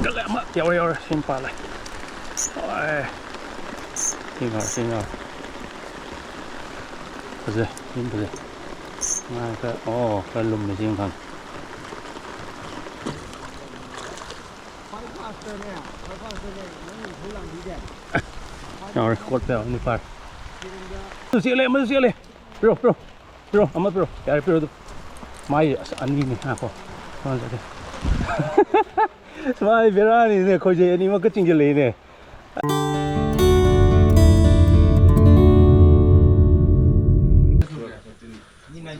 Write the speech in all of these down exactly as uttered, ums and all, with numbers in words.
ꯆꯠꯂꯦ ꯑꯃ꯫ ꯌꯥꯎꯔꯦ, ꯌꯥꯎꯔꯦ꯫ ꯁꯤ ꯄꯥꯜꯂꯦ꯫ ꯍꯣꯏ꯫ ꯁꯤ ꯉꯥꯎꯔꯦ, ꯁꯤ ꯉꯥꯎꯔꯦ꯫ ꯐꯖꯩ꯫ ꯁꯤ ꯐꯖꯩ꯫ ꯉꯥ ꯈꯔ, ꯑꯣ, ꯈꯔ ꯂꯨꯝꯃꯦ ꯁꯤ ꯈꯪꯉꯦ꯫ ꯌꯥꯎꯔꯦ, ꯀꯣꯠꯄ ꯌꯥꯎꯔꯅꯤ, ꯐꯥꯔꯦ꯫ ꯑꯃꯁꯨ ꯆꯦꯜꯂꯦ, ꯑꯃꯁꯨ ꯆꯦꯜꯂꯦ꯫ ꯄꯤꯔꯣ, ꯄꯤꯔꯣ꯫ ꯄꯤꯔꯣ, ꯑꯃ ꯄꯤꯔꯣ꯫ ꯌꯥꯔꯦ, ꯄꯤꯔꯣ ꯑꯗꯨ꯫ ꯃꯥꯏ, ꯑꯁ, ꯑꯅꯤꯅꯤ, ꯉꯥꯏꯈꯣ꯫ ꯑꯃ ꯆꯠꯂꯦ꯫ ꯃꯥꯏ ꯕꯦꯔꯥꯅꯤꯅꯦ, ꯑꯩꯈꯣꯏꯁꯦ ꯑꯅꯤꯃꯛꯀ ꯆꯤꯡꯁꯤꯜꯂꯛꯏꯅꯦ꯫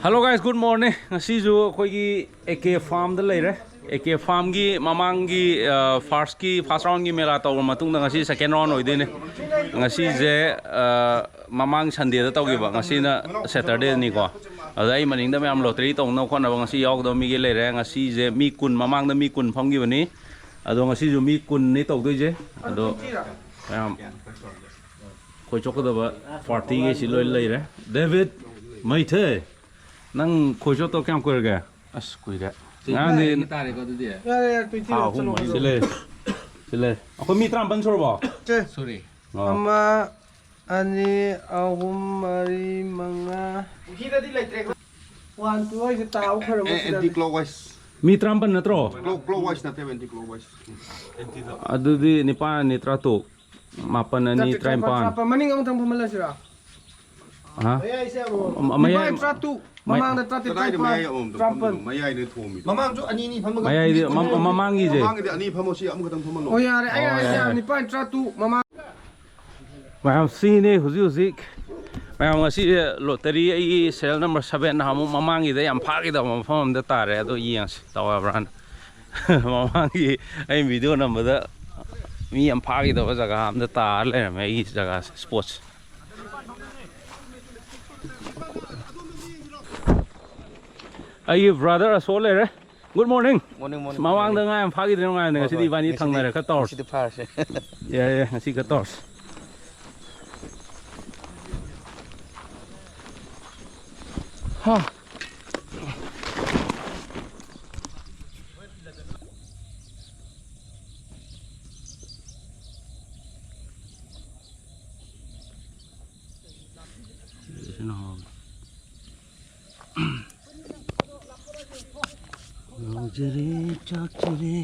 Hello guys, good morning. ꯉꯁꯤꯁꯨ ꯑꯩꯈꯣꯏꯒꯤ ꯑꯦ ꯀꯦ ꯐꯥꯔꯝꯗ ꯂꯩꯔꯦ꯫ ꯑꯦ ꯀꯦ ꯐꯥꯔꯝꯒꯤ ꯃꯃꯥꯡꯒꯤ, ꯑ, ꯐꯥꯔꯁꯀꯤ, ꯐꯥꯔꯁ ꯔꯥꯎꯟꯒꯤ ꯃꯦꯂꯥ ꯇꯧꯔ ꯃꯇꯨꯡꯗ ꯉꯁꯤ ꯁꯦꯀꯦꯟ ꯔꯥꯎꯟ ꯑꯣꯏꯗꯣꯏꯅꯦ꯫ ꯉꯁꯤꯁꯦ, ꯑ, ꯃꯃꯥꯡ ꯁꯟꯗꯦꯗ ꯇꯧꯈꯤꯕ, ꯉꯁꯤꯅ ꯁꯦꯇꯔꯗꯦꯅꯤꯀꯣ꯫ ꯑꯗ ꯑꯩ ꯃꯅꯤꯡꯗ ꯃꯌꯥꯝ ꯂꯣꯇꯔꯤ ꯇꯧꯅꯕ ꯈꯣꯠꯅꯕ ꯉꯁꯤ ꯌꯥꯎꯒꯗꯕ ꯃꯤꯒꯤ ꯂꯩꯔꯦ꯫ ꯉꯁꯤꯁꯦ ꯃꯤ ꯀꯨꯟ, ꯃꯃꯥꯡꯗ ꯃꯤ ꯀꯨꯟ ꯐꯝꯈꯤꯕꯅꯤ꯫ ꯑꯗꯣ ꯉꯁꯤꯁꯨ ꯃꯤ ꯀꯨꯟꯅꯤ ꯇꯧꯗꯣꯏꯁꯦ꯫ ꯑꯗꯣ ꯃꯌꯥꯝ ꯈꯣꯏ ꯆꯣꯞꯀꯗꯕ ꯄꯥꯔꯇꯤꯒꯩꯁꯤ ꯂꯣꯏ ꯂꯩꯔꯦ꯫ ꯗꯦꯕꯤꯠ ꯃꯩꯊꯦ, ꯅꯪ ꯈꯣꯏ ꯆꯣꯞꯇꯧ ꯀꯌꯥꯝ ꯀꯨꯏꯔꯒꯦ? ꯑꯁ, ꯀꯨꯏꯔꯦ꯫ ꯉꯔꯥꯡꯗꯤ ꯇꯥꯔꯦꯀꯣ ꯑꯗꯨꯗꯤ꯫ ꯌꯥꯔꯦ, ꯌꯥꯔꯦ, ꯇ꯭ꯋꯦꯟꯇꯤ ꯊꯥ ꯑꯍꯨꯝ ꯆꯠꯂꯣ꯫ ꯃꯔꯤ꯫ ꯁꯤ ꯂꯩ꯫ ꯁꯤ ꯂꯩ꯫ ꯑꯩꯈꯣꯏ ꯃꯤ ꯇꯔꯥꯃꯥꯄꯟ ꯁꯨꯔꯕꯣ? ꯁꯦ꯫ ꯁꯨꯔꯦ꯫ ꯑꯣ꯫ ꯑꯃ, ꯑꯅꯤ, ꯑꯍꯨꯝ, ꯃꯔꯤ, ꯃꯉꯥ꯫ ꯄꯨꯈ꯭ꯔꯤꯗꯗꯤ ꯂꯩꯇ꯭ꯔꯦ꯫ ꯋꯥꯟ, ꯇꯨ ꯍꯥꯏꯁꯦ ꯇꯥꯕ ꯐꯔꯕ ꯑꯦ, ꯁꯤꯗꯗꯤ꯫ ꯑꯦꯟꯇꯤ ꯀ꯭ꯂꯣꯛꯋꯥꯏꯁ꯫ ꯃꯤ ꯇꯔꯥꯃꯥꯄꯟ ꯅꯠꯇ꯭ꯔꯣ? ꯀ꯭ꯂꯣꯛ, ꯀ꯭ꯂꯣꯛꯋꯥꯏꯁ ꯅꯠꯇꯦꯕ, ꯑꯦꯟꯇꯤ ꯀ꯭ꯂꯣꯛꯋꯥꯏꯁ꯫ ꯑꯗꯨꯗꯤ ꯅꯤꯄꯥꯟ ꯑꯅꯤ ꯇꯔꯥꯇꯔꯨꯛ, ꯃꯥꯄꯟ ꯑꯅꯤ ꯅꯠꯇꯦ, ꯇꯔꯥꯅꯤꯄꯥꯟ꯫ ꯇꯔꯥꯃꯥꯄꯟ꯫ ꯃꯅꯤꯡ ꯑꯃꯨꯛꯇꯪ ꯐꯝꯍꯜꯂꯁꯤꯔꯣ? ꯍꯥ? ꯃꯌꯥꯏꯁꯦ ꯑꯃꯨꯛ꯫ ꯃ-, ꯃꯌꯥꯏ, ꯅꯤꯄꯥꯟ ꯇꯔꯥꯇꯔꯨꯛ, ꯃꯌꯥꯏ꯫ ꯃꯃꯥꯡꯗ ꯇꯔꯥꯇꯔꯦꯠ, ꯀꯗꯥꯏꯗ ꯇꯔꯥꯅꯤꯄꯥꯟ, ꯃꯌꯥꯏ ꯑꯃꯃꯝꯗ ꯇꯔꯥꯃꯥꯄꯟ꯫ ꯐꯝꯗꯣꯏꯅꯣ? ꯃꯌꯥꯏꯗ ꯊꯣꯡꯉꯤꯗꯣ꯫ ꯃꯃꯥꯡꯁꯨ ꯑꯅꯤ ꯑꯅꯤ ꯐꯝꯃꯒ ꯃꯌꯥꯏꯗꯤ ꯃ-, ꯃꯃꯥꯡꯒꯤꯁꯦ꯫ ꯃꯃꯥꯡꯒꯤꯗꯤ ꯑꯅꯤ ꯐꯝꯃꯣ, ꯁꯤ ꯑꯃꯈꯛꯇꯪ ꯐꯝꯍꯜꯂꯣ꯫ ꯑꯣ, ꯌꯥꯔꯦ, ꯑꯩ ꯑꯣ, ꯍꯥꯏꯁꯦ ꯌꯥꯔꯦ꯫ ꯅꯤꯄꯥꯟ ꯇꯔꯥꯇꯔꯨꯛ ꯃꯃꯥꯡ꯫ ꯃꯌꯥꯝ ꯁꯤꯅꯤ ꯍꯧꯖꯤꯛ ꯍꯧꯖꯤꯛ꯫ ꯃꯌꯥꯝ ꯉꯁꯤꯁꯦ ꯂꯣꯇꯔꯤ ꯑꯩꯒꯤ ꯁꯦꯔꯤꯌꯦꯜ ꯅꯝꯕꯔ ꯁꯕꯦꯟ ꯅꯍꯥꯟꯃꯨꯛ ꯃꯃꯥꯡꯒꯤꯗ ꯌꯥꯝ ꯐꯥꯈꯤꯗꯕ ꯃꯐꯝ ꯑꯃꯗ ꯇꯥꯔꯦ꯫ ꯑꯗꯣ ꯌꯦꯡꯉꯁꯤ ꯇꯧ ꯌꯥꯕ꯭ꯔꯥꯅ꯫ ꯃꯃꯥꯡꯒꯤ ꯑꯩꯅ ꯚꯤꯗꯤꯑꯣ ꯅꯝꯕꯗ ꯃꯤ ꯌꯥꯝ ꯐꯥꯈꯤꯗꯕ ꯖꯒꯥ ꯑꯃꯗ ꯇꯥꯔ ꯂꯩꯔꯝꯃꯦ ꯑꯩꯒꯤ ꯖꯒꯥꯁꯦ, ꯁ꯭ꯄꯣꯠꯁꯦ꯫ ꯑꯩꯒꯤ ꯕ꯭ꯔꯥꯗꯔ ꯑꯁꯣꯛ ꯂꯩꯔꯦ꯫ Good morning. ꯃꯣꯔꯅꯤꯡ, ꯃꯣꯔꯅꯤꯡ, ꯃꯃꯥꯡꯗ ꯃꯣꯔꯅꯤꯡ꯫ ꯉꯥ ꯌꯥꯝ ꯐꯥꯈꯤꯗ꯭ꯔꯦ, ꯅꯨꯡꯉꯥꯏꯕꯅꯦ꯫ ꯍꯣꯏ, ꯉꯁꯤꯗꯤ ꯍꯣꯏ, ꯏꯕꯥꯅꯤ ꯉꯁꯤꯗꯤ, ꯊꯪꯅꯔꯦ, ꯈꯔ ꯇꯧꯔꯁꯤ꯫ ꯉꯁꯤꯗꯤ ꯐꯥꯔꯁꯦ꯫ ꯌꯥꯏ, ꯌꯥꯏ, ꯉꯁꯤ ꯈꯔ ꯇꯧꯔꯁꯤ꯫ ꯍꯥ꯫ ꯀꯩꯅꯣ ꯍꯥꯎꯋꯤ꯫ ꯉꯥꯎꯖꯔꯦ, ꯆꯥꯛꯆꯔꯦ꯫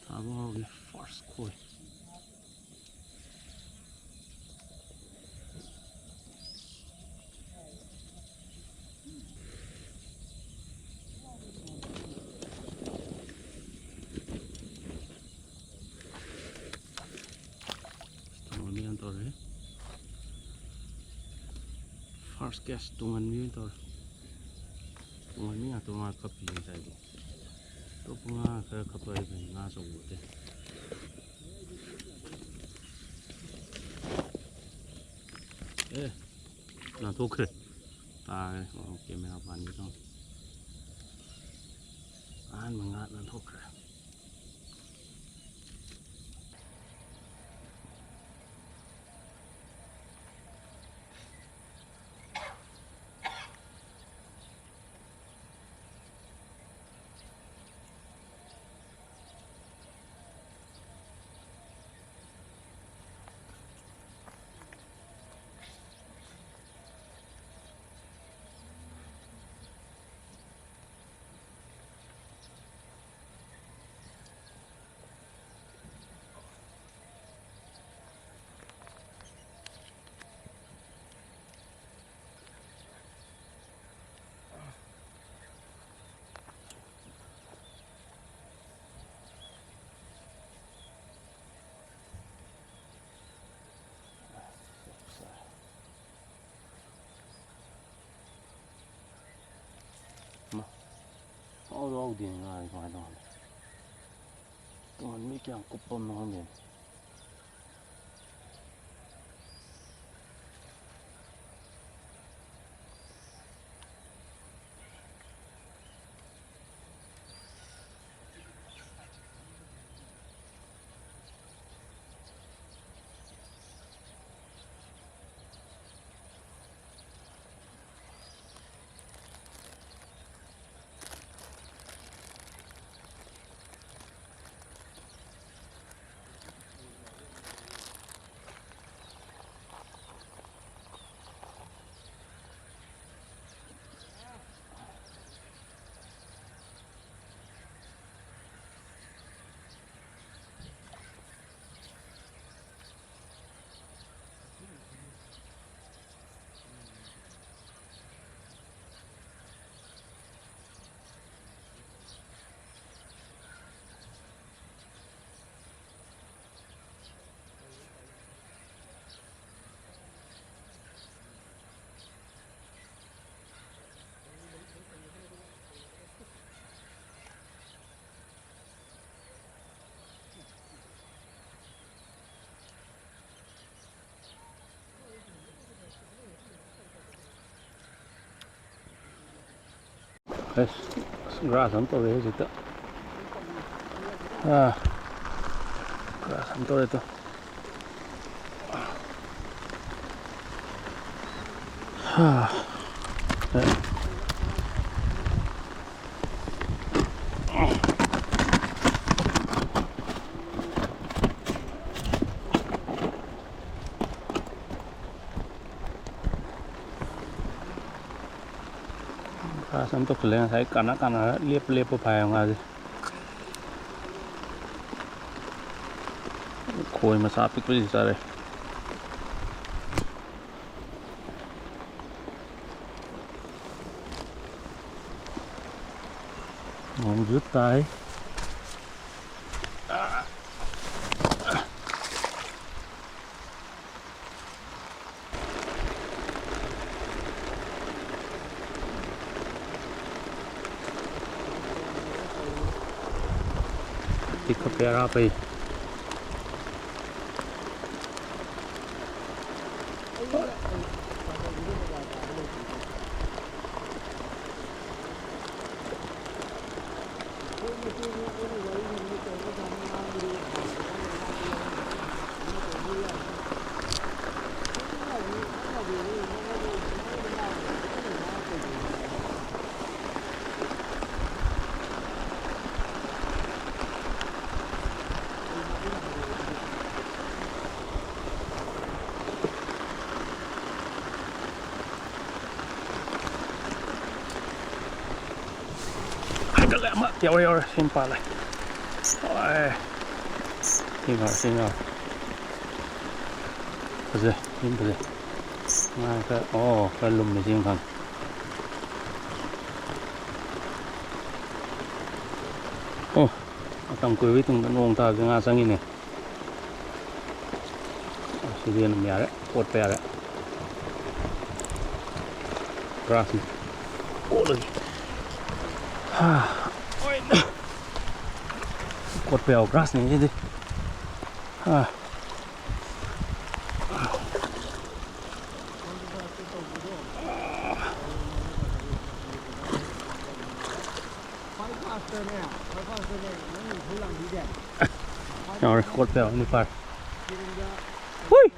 ꯊꯥꯕ ꯍꯧꯔꯒꯦ, first ꯈꯣꯏ꯫ ꯇꯣꯡꯍꯟꯕꯤ ꯌꯥꯝ ꯇꯧꯔꯦ꯫ First cast ꯇꯣꯡꯍꯟꯕꯤ ꯑꯣꯏꯅ ꯇꯧꯔꯦ꯫ ꯇꯣꯡꯍꯟꯕꯤ ꯉꯥꯛꯇ ꯃꯥ ꯈꯞꯄꯤ ꯉꯁꯥꯏꯗꯤ꯫ ꯑꯇꯣꯞꯄ ꯉꯥ ꯈꯔ ꯈꯞꯄ ꯍꯥꯏꯕꯅꯤ, ꯉꯥ ꯑꯆꯧꯕ ꯅꯠꯇꯦ꯫ ꯑꯦ, ꯅꯥꯟꯊꯣꯛꯈ꯭ꯔꯦ꯫ ꯇꯥꯈ꯭ꯔꯦ꯫ ꯑꯣ, camera ꯄꯥꯟꯒꯦ ꯇꯧꯅꯤ꯫ ꯑꯍꯥꯟꯕ ꯉꯥ ꯅꯥꯟꯊꯣꯛꯈ꯭ꯔꯦ꯫ ꯌꯥꯎꯗꯦꯅꯦ ꯉꯥꯁꯦ ꯀꯃꯥꯏꯅ ꯇꯧꯕꯅꯣ? ꯇꯨꯡꯍꯟꯕꯤ ꯀꯌꯥꯝ ꯀꯨꯞꯄ ꯑꯃꯅꯣ ꯈꯪꯗꯦꯅꯦ꯫ ꯑꯁ, ꯑꯁ, ꯒ꯭ꯔꯥꯁ ꯑꯃ ꯇꯧꯔꯦ ꯍꯧꯖꯤꯛꯇ꯫ ꯑꯥ, ꯒ꯭ꯔꯥꯁ ꯑꯃ ꯇꯧꯔꯦ ꯇꯨ꯫ ꯍꯥ꯫ ꯑꯦ꯫ ꯒ꯭ꯔꯥꯁ ꯑꯃ ꯇꯧꯁꯤꯜꯂꯦ꯫ ꯉꯁꯥꯏ ꯀꯥꯟꯅ ꯀꯥꯟꯅ ꯂꯦꯞꯄ ꯂꯦꯞꯄ ꯐꯥꯏꯕ ꯉꯥꯁꯦ꯫ ꯈꯣꯏ ꯃꯆꯥ ꯑꯄꯤꯛꯄꯁꯤ ꯆꯥꯔꯦ꯫ ꯅꯣꯡꯁꯨ ꯇꯥꯏ꯫ ꯁꯤ ꯈꯞꯄꯦ ꯑꯔꯥꯞꯄꯩ꯫ ꯍꯥꯏꯒꯠꯂꯦ ꯑꯃ꯫ ꯌꯥꯎꯔꯦ, ꯌꯥꯎꯔꯦ꯫ ꯁꯤ ꯄꯥꯜꯂꯦ꯫ ꯍꯣꯏ꯫ ꯁꯤ ꯉꯥ, ꯁꯤ ꯉꯥ꯫ ꯐꯖꯩ, ꯁꯤ ꯐꯖꯩ꯫ ꯉꯥ ꯈꯔ, ꯑꯣ, ꯈꯔ ꯂꯨꯝꯃꯦ ꯁꯤ ꯈꯪꯉꯦ꯫ ꯑꯣ, ꯃꯇꯝ ꯀꯨꯏꯕꯒꯤ ꯇꯨꯡꯗ ꯅꯣꯡ ꯇꯥꯕꯁꯦ ꯉꯥ ꯆꯪꯉꯤꯅꯦ꯫ ꯁꯤꯗꯤ ꯑꯗꯨꯝ ꯌꯥꯔꯦ, ꯀꯣꯠꯄ ꯌꯥꯔꯦ꯫ ꯒ꯭ꯔꯥꯁꯅꯤ꯫ ꯀꯣꯠꯂꯒꯦ꯫ ꯍꯥ꯫ ꯀꯣꯠꯄ ꯌꯥꯕ ꯒ꯭ꯔꯥꯁꯅꯤ ꯁꯤꯗꯤ꯫ ꯍꯥ꯫ ꯌꯥꯎꯔꯦ, ꯀꯣꯠꯄ ꯌꯥꯎꯔꯦ, ꯅꯤꯄꯥꯜ꯫ ꯍꯨꯏ!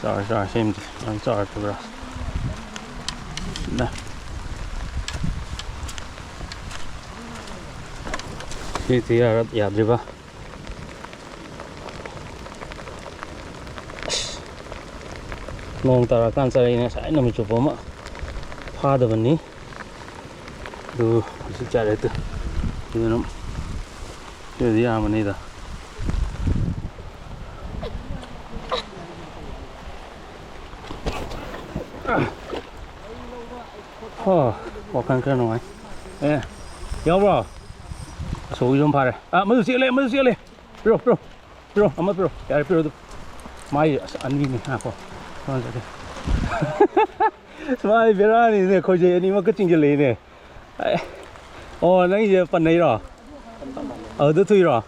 ꯆꯥꯎꯔꯦ, ꯆꯥꯎꯔꯦ, ꯁꯤꯃꯗꯤ ꯌꯥꯝ ꯆꯥꯎꯔꯦ, ꯄꯨꯔꯥ꯫ ꯅ꯫ ꯁꯤꯗꯤ ꯌꯥꯔ-, ꯌꯥꯗ꯭ꯔꯤꯕ? ꯑꯁ, ꯅꯣꯡ ꯇꯥꯔꯀꯥꯟ ꯆꯥꯔꯛꯏꯅꯦ, ꯉꯁꯥꯏ ꯅꯨꯃꯤꯠ ꯆꯨꯞꯄ ꯑꯃ ꯐꯥꯗꯕꯅꯤ꯫ ꯑꯗꯨ ꯍꯧꯖꯤꯛ ꯆꯥꯔꯦ꯫ ꯑꯗꯨ ꯑꯗꯨꯅ ꯁꯤꯗꯤ ꯌꯥꯝꯕꯅꯤꯗ꯫ ꯍꯣ, ꯋꯥꯈꯜ ꯈꯔ ꯅꯨꯡꯉꯥꯏ꯫ ꯑꯦ, ꯌꯥꯎꯕ꯭ꯔꯣ? ꯑꯆꯧꯕ ꯌꯥꯝ ꯐꯥꯔꯦ꯫ ꯑꯥ, ꯃꯗꯨ ꯆꯦꯜꯂꯦ, ꯃꯗꯨ ꯆꯦꯜꯂꯦ꯫ ꯄꯤꯔꯣ, ꯄꯤꯔꯣ꯫ ꯄꯤꯔꯣ, ꯑꯃ ꯄꯤꯔꯣ꯫ ꯌꯥꯔꯦ, ꯄꯤꯔꯣ ꯑꯗꯨ꯫ ꯃꯥꯏ ꯑꯁ ꯑꯅꯤꯅꯦ, ꯉꯥꯏꯈꯣ꯫ ꯁꯨꯃꯥꯏꯅ ꯆꯠꯀꯦ꯫ ꯁꯨꯃꯥꯏꯅ ꯕꯦꯔꯥꯅꯤꯅꯦ, ꯑꯩꯈꯣꯏꯁꯦ ꯑꯅꯤꯃꯛꯀ ꯆꯤꯡꯁꯤꯜꯂꯛꯏꯅꯦ꯫ ꯑꯦ, ꯑꯣ, ꯅꯪꯒꯤꯁꯦ ꯄꯟꯅꯩꯔꯣ? ꯑꯗꯨꯗ ꯊꯨꯏꯔꯣ?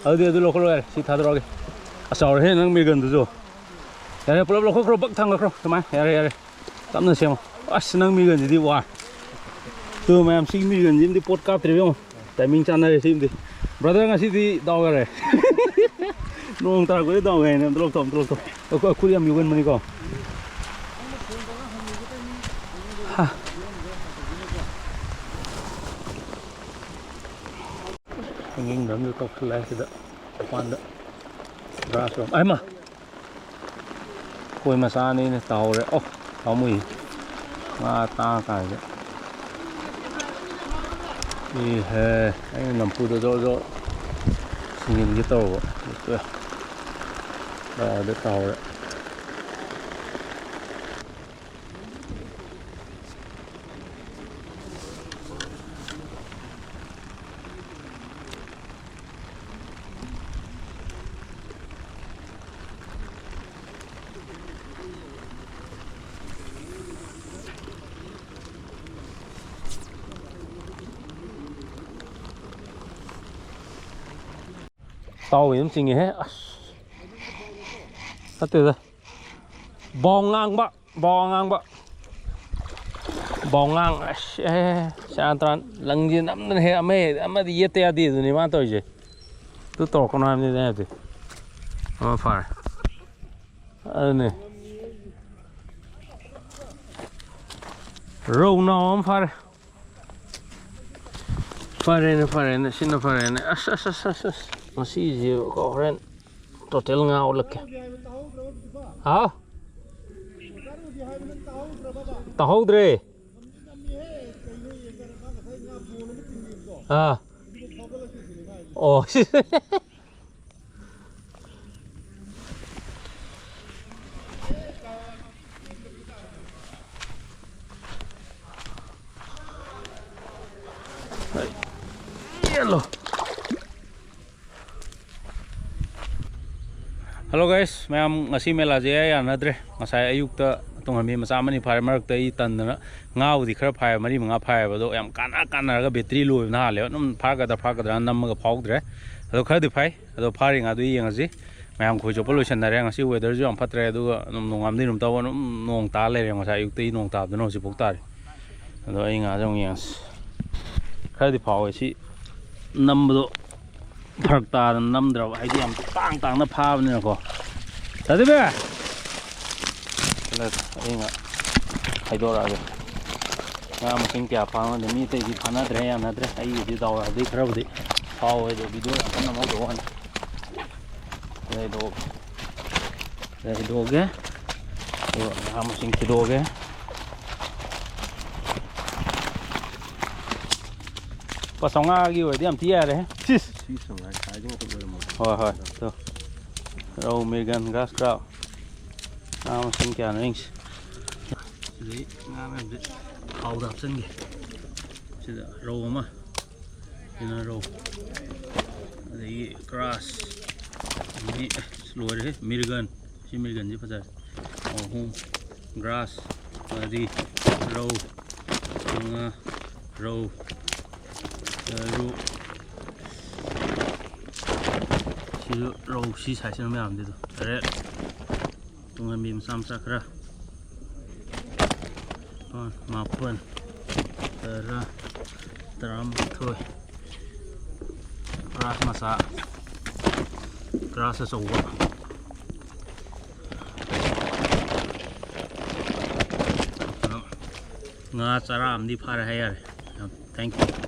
ꯑꯗꯨꯗꯤ ꯑꯗꯨ ꯂꯧꯈꯠꯂꯣ ꯌꯥꯔꯦ, ꯁꯤ ꯊꯥꯗꯣꯔꯛꯑꯒꯦ꯫ ꯑꯁ, ꯆꯥꯎꯔꯦꯍꯦ ꯅꯪ ꯃꯤꯔꯒꯟꯗꯨꯁꯨ꯫ ꯌꯥꯔꯦ, ꯄꯨꯂꯞ ꯂꯧꯈꯠꯈ꯭ꯔꯣ, ꯕꯛ ꯊꯥꯡꯒꯠꯈ꯭ꯔꯣ꯫ ꯁꯨꯃꯥꯏꯅ, ꯌꯥꯔꯦ, ꯌꯥꯔꯦ, ꯇꯞꯅ ꯁꯦꯝꯃꯣ꯫ ꯑꯁ, ꯅꯪ ꯃꯤꯔꯒꯟꯁꯤꯗꯤ ꯋꯥ꯫ ꯇꯨ ꯃꯌꯥꯝ, ꯁꯤꯒꯤ ꯃꯤꯔꯒꯟꯁꯤꯃꯗꯤ ꯄꯣꯠ ꯀꯥꯞꯇ꯭ꯔꯦꯕ, ꯌꯦꯡꯉꯣ꯫ ꯇꯥꯏꯃꯤꯡ ꯆꯥꯟꯅꯔꯦ ꯁꯤꯃꯗꯤ꯫ ꯕ꯭ꯔꯗꯔ, ꯉꯁꯤꯗꯤ ꯗꯥꯎ ꯌꯥꯔꯦ꯫ ꯅꯣꯡ ꯇꯥꯔꯛꯄꯗꯤ ꯗꯥꯎ ꯌꯥꯏꯅꯦ꯫ ꯑꯝꯇ ꯂꯧꯊꯣꯛ, ꯑꯝꯇ ꯂꯧꯊꯣꯛ꯫ ꯑꯩꯈꯣꯏ, ꯑꯩꯈꯣꯏꯗꯤ ꯌꯥꯝ ꯌꯣꯒꯟꯕꯅꯤꯀꯣ꯫ ꯍꯥ꯫ ꯍꯤꯡꯒꯤꯡꯗ ꯑꯃꯁꯨ ꯇꯧꯁꯜꯂꯦ ꯁꯤꯗ ꯃꯄꯥꯟꯗ꯫ ꯒ꯭ꯔꯥꯁ ꯂꯣꯝ꯫ ꯑꯩꯃ! ꯈꯣꯏ ꯃꯆꯥꯅꯤꯅꯦ, ꯇꯥꯍꯧꯔꯦ꯫ ꯑꯣ, ꯄꯥꯝꯃꯨꯏ꯫ ꯉꯥ ꯇꯥꯡꯉꯀꯥꯟꯁꯤꯗ꯫ ꯏꯍꯦ, ꯑꯩꯅ ꯅꯝꯐꯨꯗ ꯖꯣꯔ ꯖꯣꯔ ꯁꯤꯡꯖꯤꯟꯒꯦ ꯇꯧꯔꯨꯕ꯫ ꯇꯣꯛꯑꯦ꯫ ꯗꯥꯎꯗ ꯇꯥꯍꯧꯔꯦ꯫ ꯇꯥꯎ ꯑꯗꯨꯝ ꯆꯤꯡꯉꯦꯍꯦ꯫ ꯑꯁ꯫ ꯅꯠꯇꯦꯗ꯫ ꯕꯥꯎ ꯉꯥꯡꯕ꯫ ꯕꯥꯎ ꯑꯉꯥꯡꯕ꯫ ꯕꯥꯎ ꯉꯥꯡ-, ꯑꯁ, ꯑꯦ, ꯁꯦꯔꯥꯟ ꯇꯨꯔꯥꯟ꯫ ꯂꯪꯁꯦ ꯅꯝꯗꯅ ꯍꯦꯛ ꯑꯃ ꯍꯦꯛ-, ꯑꯃꯗꯤ ꯌꯦꯠꯇ ꯌꯥꯗꯦ ꯑꯗꯨꯅꯤ ꯃꯥꯅ ꯇꯧꯔꯤꯁꯦ꯫ ꯑꯗꯨ ꯇꯧꯔꯛꯀꯅꯣ ꯍꯥꯏꯕꯅꯤꯗ ꯑꯩ ꯍꯥꯏꯕꯗꯤ꯫ ꯑꯣ, ꯐꯔꯦ꯫ ꯑꯗꯨꯅꯦ꯫ ꯔꯧ ꯅꯥꯎ ꯑꯃ ꯐꯥꯔꯦ꯫ ꯐꯔꯦꯅꯦ, ꯐꯔꯦꯅꯦ, ꯁꯤꯅ ꯐꯔꯦꯅꯦ꯫ ꯑꯁ, ꯑꯁ, ꯑꯁ, ꯑꯁ, ꯑꯁ꯫ ꯉꯁꯤꯁꯦ ꯀꯣ ꯍꯣꯔꯦꯟ ꯇꯣꯇꯦꯜ ꯉꯥ ꯑꯣꯜꯂꯛꯀꯦ꯫ ꯍꯥꯎ? ꯇꯥꯍꯧꯗ꯭ꯔꯦ꯫ ꯑꯥ꯫ ꯑꯣ꯫ ꯌꯦꯜꯂꯣ꯫ ꯍꯜꯂꯣ ꯒꯥꯏꯁ, ꯃꯌꯥꯝ, ꯉꯁꯤ ꯃꯦꯂꯥꯁꯦ ꯏꯌꯥ ꯌꯥꯅꯗ꯭ꯔꯦ꯫ ꯉꯁꯥꯏ ꯑꯌꯨꯛꯇ ꯇꯨꯡꯍꯟꯕꯤ ꯃꯆꯥ ꯑꯃꯅꯤ ꯐꯥꯔꯦ꯫ ꯃꯔꯛꯇ ꯑꯩ ꯇꯟꯗꯅ ꯉꯥꯕꯨꯗꯤ ꯈꯔ ꯐꯥꯏꯕ, ꯃꯔꯤ ꯃꯉꯥ ꯐꯥꯏꯕ, ꯑꯗꯣ ꯌꯥꯝ ꯀꯥꯟꯅ ꯀꯥꯟꯅꯔꯒ ꯕꯦꯇ꯭ꯔꯤ ꯂꯣꯏꯕꯅ ꯍꯥꯜꯂꯦꯕ꯫ ꯑꯗꯨꯝ ꯐꯥꯔꯛꯀꯗ꯭ꯔꯥ ꯐꯥꯔꯛꯀꯗ꯭ꯔꯥ ꯅꯝꯃꯒ ꯐꯥꯍꯧꯗ꯭ꯔꯦ꯫ ꯑꯗꯣ ꯈꯔꯗꯤ ꯐꯥꯏ꯫ ꯑꯗꯣ ꯐꯥꯔꯤ ꯉꯥꯗꯨ ꯌꯦꯡꯉꯁꯤ꯫ ꯃꯌꯥꯝ ꯈꯣꯏ ꯆꯣꯞꯄ ꯂꯣꯏꯁꯟꯅꯔꯦ꯫ ꯉꯁꯤ weatherꯁꯨ ꯌꯥꯝ ꯐꯠꯇ꯭ꯔꯦ, ꯑꯗꯨꯒ ꯑꯗꯨꯝ ꯅꯣꯡꯉꯥꯝꯗꯩ ꯑꯗꯨꯝ ꯇꯧꯕ ꯑꯗꯨꯝ ꯅꯣꯡ ꯇꯥ ꯂꯩꯔꯦ꯫ ꯉꯁꯥꯏ ꯑꯌꯨꯛꯇꯒꯤ ꯅꯣꯡ ꯇꯥꯕꯗꯨꯅ ꯍꯧꯖꯤꯛꯐꯥꯎ ꯇꯥꯔꯤ꯫ ꯑꯗꯣ ꯑꯩ ꯉꯥꯁꯦ ꯑꯃꯨꯛ ꯌꯦꯡꯉꯁꯤ꯫ ꯈꯔꯗꯤ ꯐꯥꯎꯋꯦ ꯁꯤ ꯅꯝꯕꯗꯣ꯫ ꯐꯔꯛ ꯇꯥꯗꯅ ꯅꯝꯗ꯭ꯔꯕ, ꯍꯥꯏꯗꯤ ꯌꯥꯝ ꯇꯥꯡ ꯇꯥꯡꯅ ꯐꯥꯕꯅꯤꯅꯀꯣ꯫ ꯇꯥꯗꯦꯕꯦ! ꯁꯤꯗ ꯑꯩꯅ ꯈꯥꯏꯗꯣꯔꯛꯑꯒꯦ꯫ ꯉꯥ ꯃꯁꯤꯡ ꯀꯌꯥ ꯐꯥꯕꯅꯣ ꯈꯪꯗꯦ꯫ ꯃꯤ ꯑꯇꯩꯗꯤ ꯐꯥꯅꯗ꯭ꯔꯦ, ꯌꯥꯅꯗ꯭ꯔꯦ꯫ ꯑꯩꯒꯤꯗꯤ ꯗꯥꯎ ꯌꯥꯗꯦ, ꯈꯔꯕꯨꯗꯤ ꯐꯥꯎꯋꯦ, ꯑꯗꯣ video ꯌꯥꯝ ꯀꯟꯅ ꯅꯝꯍꯧꯗꯕ ꯋꯥꯅꯤ꯫ ꯂꯩꯗꯣꯛ-, ꯂꯩꯗꯣꯛꯑꯒꯦ꯫ ꯑꯗꯨꯒ ꯉꯥ ꯃꯁꯤꯡ ꯊꯤꯗꯣꯛꯑꯒꯦ꯫ ꯂꯨꯄꯥ ꯆꯥꯝꯃꯉꯥꯒꯤ ꯑꯣꯏꯔꯗꯤ ꯌꯥꯝ ꯊꯤ ꯌꯥꯔꯦ꯫ ꯁꯤꯁ! ꯁꯤ ꯁꯉꯥꯏ ꯈꯥꯏꯗꯣ ꯑꯃꯈꯛ ꯑꯣꯏꯔꯝꯃꯣꯏ꯫ ꯍꯣꯏ, ꯍꯣꯏ꯫ ꯇꯣ꯫ ꯔꯧ, ꯃꯤꯔꯒꯟ, grass carp꯫ ꯉꯥ ꯃꯁꯤꯡ ꯀꯌꯥꯅꯣ ꯌꯦꯡꯁꯤ꯫ ꯁꯤꯗꯩ ꯉꯥ ꯃꯌꯥꯝꯁꯦ ꯈꯥꯎꯗ ꯍꯥꯞꯆꯤꯟꯒꯦ꯫ ꯁꯤꯗ ꯔꯧ ꯑꯃ, ꯁꯤꯅ ꯔꯧ, ꯑꯗꯒꯤ grass, ꯑꯗꯒꯤ ꯑꯁ ꯂꯣꯏꯔꯦꯍꯦ, ꯃꯤꯔꯒꯟ꯫ ꯁꯤ ꯃꯤꯔꯒꯟꯁꯤ ꯐꯖꯔꯦ꯫ ꯑꯍꯨꯝ, grass, ꯃꯔꯤ, ꯔꯧ, ꯃꯉꯥ, ꯔꯧ, ꯇꯔꯨꯛ, ꯁꯤꯁꯨ ꯔꯧ, ꯁꯤ sizeꯅ ꯃꯌꯥꯝꯁꯤꯗ ꯇꯔꯦꯠ, ꯇꯨꯡꯍꯟꯕꯤ ꯃꯆꯥ ꯃꯆꯥ ꯈꯔ, ꯃꯥꯄꯟ, ꯇꯔꯥ, ꯇꯔꯥꯃꯥꯊꯣꯏ, grass ꯃꯆꯥ, grass ꯑꯆꯧꯕ꯫ ꯉꯥ ꯆꯔꯥ ꯑꯃꯗꯤ ꯐꯥꯔꯦ ꯍꯥꯏ ꯌꯥꯔꯦ꯫ ꯌꯥꯝ thank you꯫